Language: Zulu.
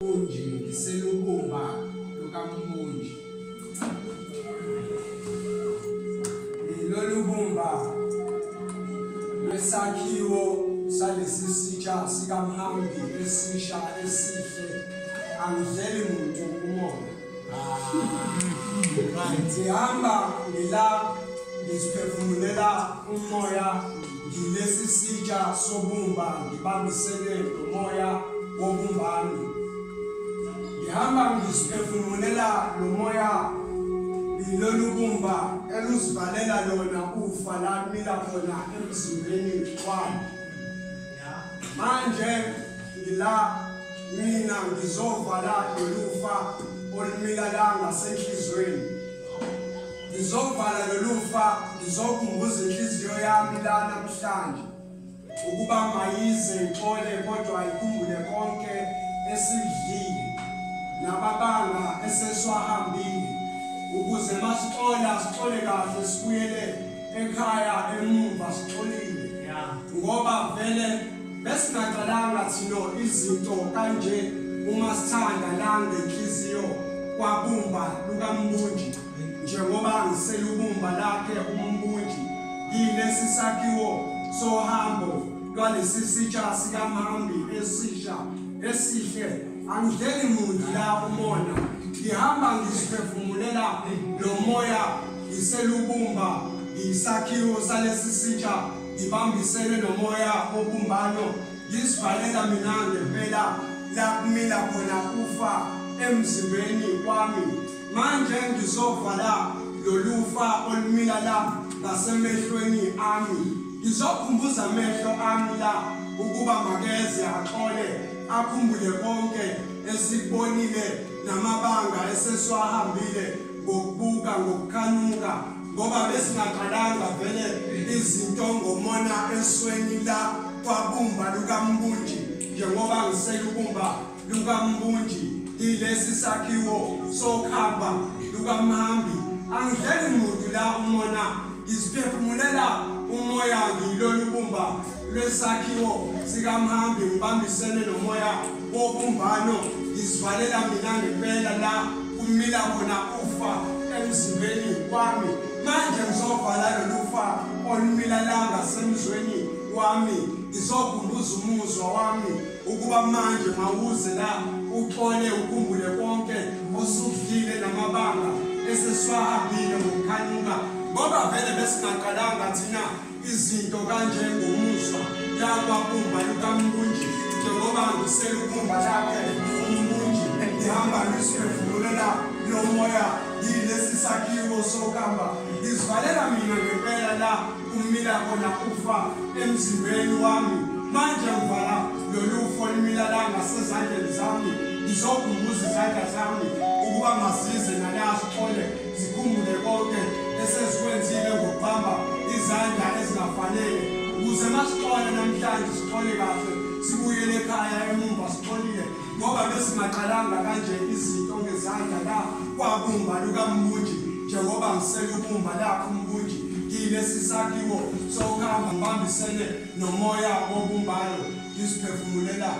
Mbunji, ngiselubumba lukaMbunji. Lolu bumba lwesakhiwo salesi sitsha sikaMhambi esisha esihle, angidleli muntu umona. Ngihamba ngila ngiziphefumulela umoya, ngilesi sitsha sobumba ngibambisene nomoya wobumbano. Ngihamba ngiziphefumulela lo moya, lolu bumba eluzivalela lona ufa la kumila khona emzimbeni wami. Manje ngila mina ngizovala lolufa olumila la ngasenhliziyweni. Ngizovala lolufa, ngizokhumbuza inhliziyo yami la namhlanje ukuba mayize ixole, kodwa ikhumbule konke esidlile nababanga eseswahambile, ukuze masixola sixole kahle, sibuyele ekhaya emuva sixolile. Ngoba vele besingaqalanga thina izinto kanje uma sithanda la ngenhliziyo kwabumba lukaMbunji, njengoba ngiselubumba lakhe uMbunji yilesi sakhiwo sohambo lwalesi sitsha sikaMhambi esisha esihle. Angidleli muntu la umona, ngihamba ngiziphefumulela lo moya, ngiselubumba, ngisakhiwo salesi sitsha, ngibambisene nomoya wobumbano, ngisivalela mina ngempela la kumila khona ufa emzimbeni wami. Manje ngizovala lolufa olumila la ngasemehlweni ami, ngizokhumbuza amehlo ami la ukuba makeze axole, akhumbule konke esikubonile namabanga esesiwahambile ngokubuka ngokukhanuka, ngoba besingaqalanga vele izinto ngomona esweni la kwabumba lukaMbunji. Njengoba ngiselubumba lukaMbunji ilesi sakhiwo sokhamba lukaMhambi, angidleli muntu la umona, ngiziphefumulela umoya, ngilolu bumba lwesakhiwo sikaMhambi, ngibambisene nomoya wobumbano, ngizivalela mina ngempela la kumila khona ufa emzimbeni wami. Manje ngizovala lolufa olumila la ngasemzweni wami, ngizokhumbuza umuzwa wami ukuba manje mawuze la uxole, ukhumbule konke osudlile namabanga esesiwahambile ngokukhanuka, ngoba vele besingaqalanga thina izinto kanje ngomuzwa yakwabumba lukaMbunji. Njengoba ngiselubumba lakhe uMbunji, ngihamba ngisiphefumulela lo moya, yilesi sakhiwo sokuhamba, ngizivalela mina ngempela la kumila khona ufa emzimbeni wami. Manje ngivala lolu olumila la ngasezandleni zami, ngizokhumbuza izandla zami ukuba masize nala sixole, zikhumbule konke esezikwenzile ngokubamba izandla ezingafanele, ukuze masixola namhlanje sixole kahle, sibuyele ekhaya emumva sixolile, ngoba besingaqalanga kanje izinto ngezandla la kwabumba lukaMbunji. Njengoba ngiselubumba lakho uMbunji, ngilesi sakhiwo sokuhamba ngibambisene nomoya wobumbano, ngiziphefumulela